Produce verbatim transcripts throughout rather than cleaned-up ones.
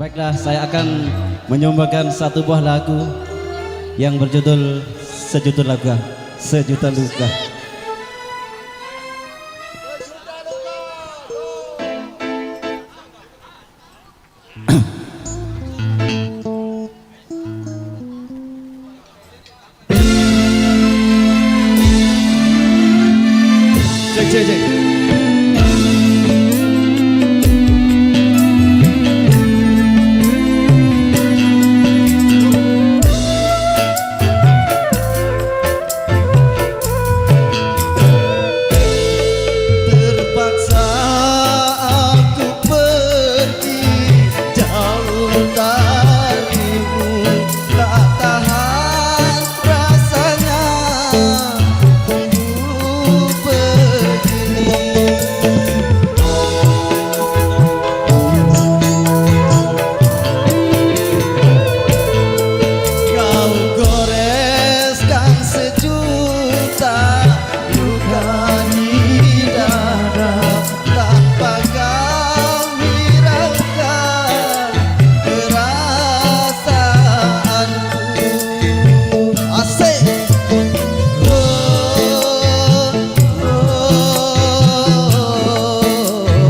Baiklah, saya akan menyumbangkan satu buah lagu yang berjudul Sejuta Luka. Sejuta Luka. Cek, cek, cek. Terpaksa aku pergi jauh darimu, tak tahan rasanya tunggu begini. Kau goreskan sejuta luka di dada, tanpa kau hiraukan perasaanku. Asik. Oh, oh, oh,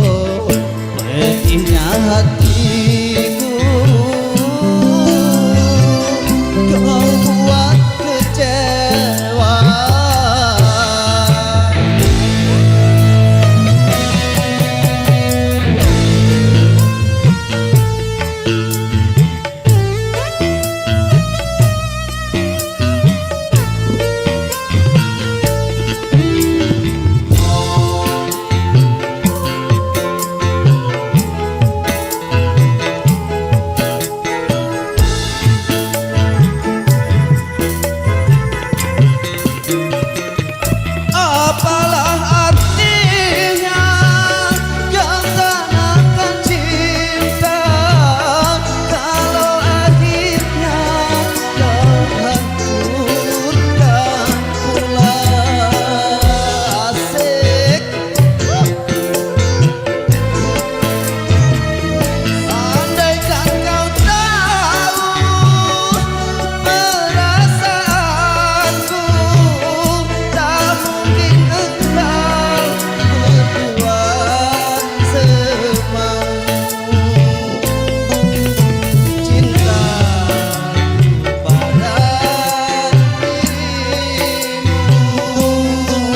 oh. Pedihnya hatiku, kau buat kecewa. Apalah artinya kesenangan cinta kalau akhirnya kau hancurkan pula? Asik. Andaikan kau tahu perasaanku, tak mungkin engkau berbuat semau. Cinta pada dirimu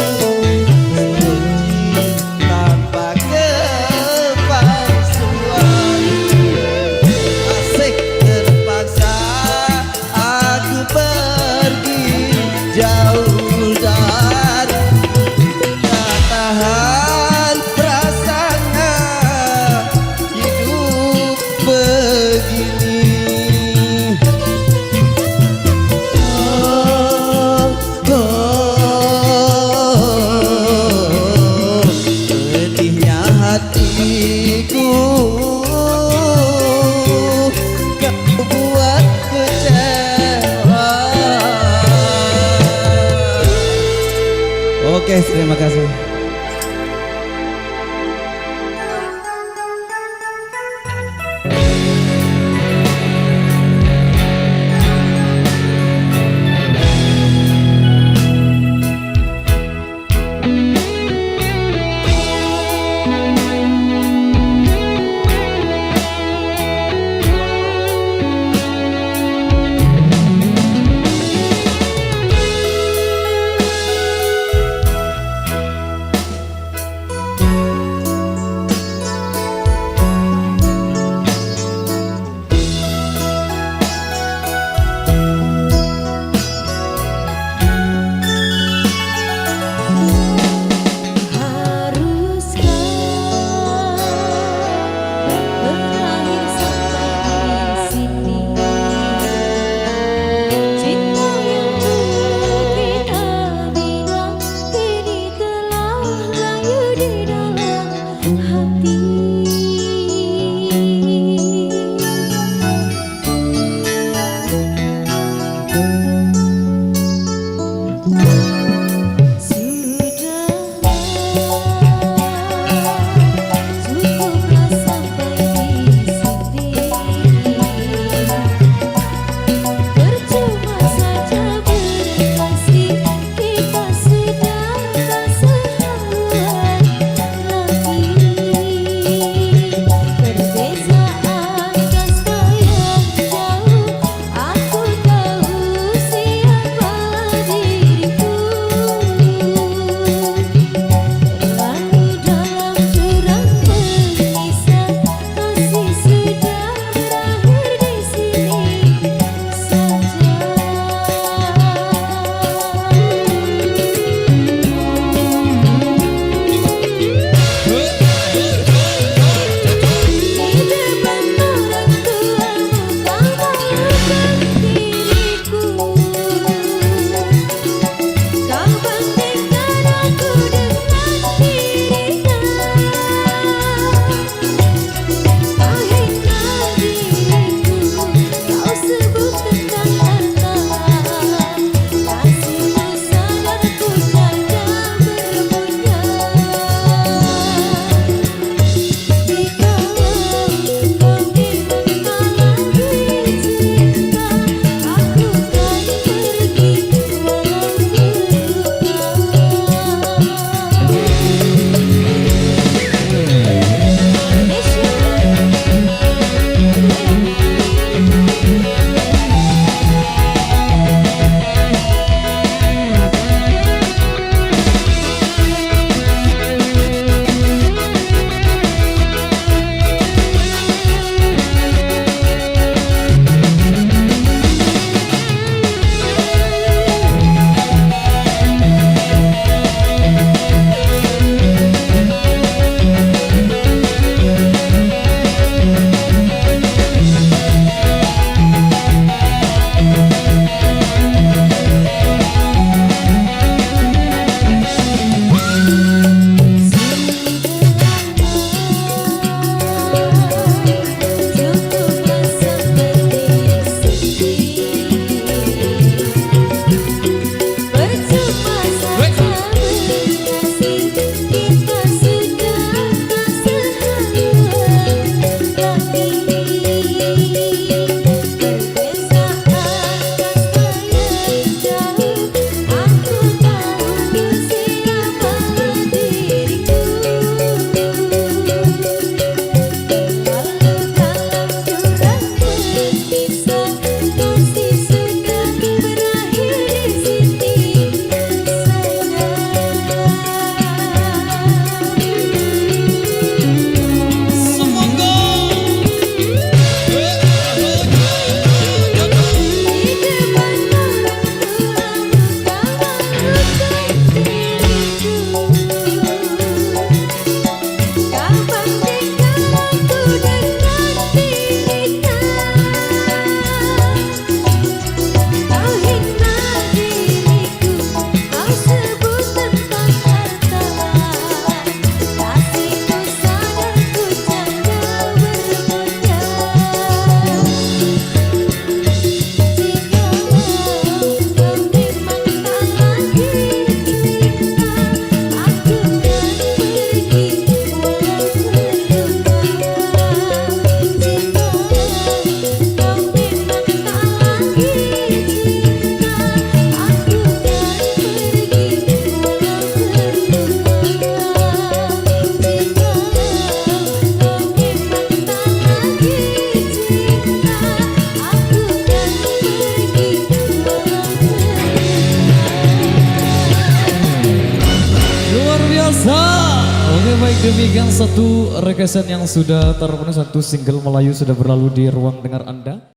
suci tanpa kepalsuan. Asik. Terpaksa aku pergi jauh dari, tak tahan rasanya hidup begini. Oh, oh, pedihnya hatiku, kau buat kecewa. Oke, terima kasih. Oke, baik, demikian satu requestan yang sudah terpenuhi, satu single Melayu sudah berlalu di ruang dengar Anda.